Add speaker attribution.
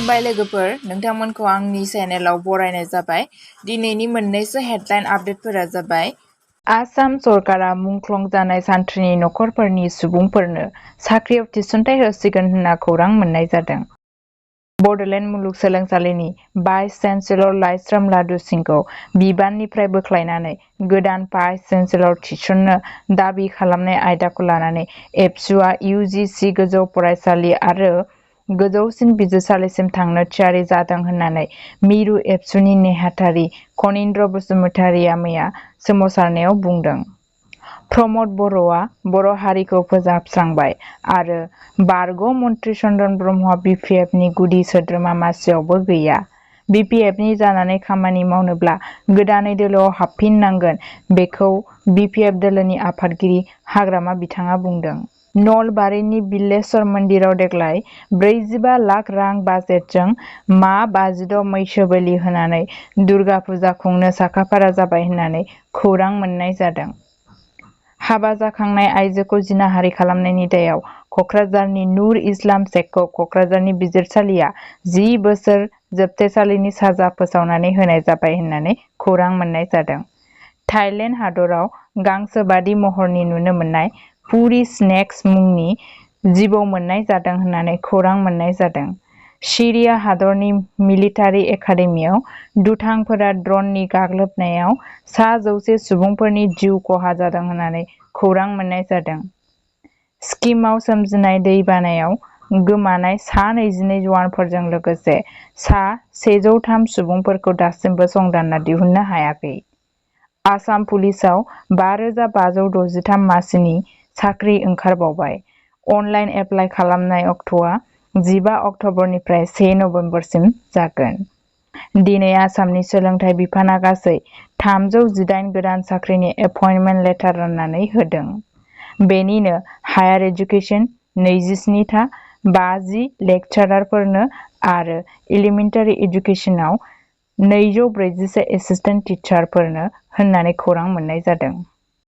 Speaker 1: खुलुमबाय लोगोफोर, नोंथांमोनखौ आंनि चेनेलाव बरायनाय जाबाय। दिनैनि मोननैसो हेडलाइन आपडेटफोरा जाबाय आसाम सरकारा मुंख्लं जानाय सान्थ्रिनि नखरफोरनि सुबुंफोरनो साख्रियाव थिसनथाइ होसिगोन होनना खौरां मोननाय जादों। बड'लेण्ड मुलुगसोलोंसालिनि भाइस चेन्सेलर लाइस्राम लादु सिंहखौ बिबाननिफ्राय बोख्लायनानै गोदान भाइस चेन्सेलर थिसननो दाबि खालामनाय आयदाखौ लानानै एबसुआ UGC गोजौ फरायसालि आरो गोजौसिन बिजिरसालिसिम थांनो थियारि जादों होननानै मिरु एबसुनि नेहाथारि खनीन्द्र बसुमतारीया मैया सोमावसारनायाव बुंदों। प्रमद बर'आ बर' हारिखौ फोजाबस्रांबाय आरो बारग' मन्त्रि चन्दन ब्रह्मआ BPFनि गुदि सोद्रोमा मासियावबो गैया। BPFनि जानानै खामानि मावनोब्ला गोदानै दोलोआव हाबफिननांगोन, बेखौ BPF दोलोनि आफादगिरि हाग्रामा बिथाङा बुंदों। नलबारिनि बिल्लेश्वर मन्दिराव देग्लाय 45 लाख रां बाजेटजों मा 56 मैसो बोलि होनानै दुर्गा फुजा खुंनो साखाफारा जाबाय होननानै खौरां मोननाय जादों। हाबा जाखांनाय आइजोखौ जिनाहारि खालामनायनि दायाव कक्राझारनि नुर इस्लाम शेखखौ कक्राझारनि बिजिरसालिया 10 बोसोर जोबथेसालिनि साजा फोसावनानै होनाय जाबाय होननानै खौरां मोननाय जादों। थाइलेण्ड हादराव गांसोबादि महरनि नुनो मोननाय पुरी स्नेक्स मुंनि जिबौ मोननाय जादों होननानै खौरां मोननाय जादों। सिरिया हादरनि मिलिटारि एकाडेमियाव दुथांफोरा ड्रननि गाग्लोबनायाव सा 100 सुबुंफोरनि जिउ खहा जादों होननानै खौरां मोननाय जादों। सिक्किमाव सोमजिनाय दैबानायाव गोमानाय सा 22 जवानफोरजों लोगोसे सा 103 सुबुंफोरखौ दासिमबो संदानना दिहुननो हायाखै। आसाम पुलिसाव 5563 मासिनि साख्रि ओंखारबावबाय। अनलाइन एप्लाइ खालामनाय अक्ट'आ 15 अक्ट'बरनिफ्राय 1 नबेम्बरसिम जागोन। दिनै आसामनि सोलोंथाइ बिफाना गासै 318 गोदान साख्रिनि एपइन्टमेन्ट लेटार राननानै होदों। बेनिनो हायार एजुकेसन 27 था, 50 लेक्सारारफोरनो आरो एलिमेन्टारि एजुकेसनाव 241 एसिस्टेन्ट टिचारफोरनो होननानै खौरां मोननाय जादों।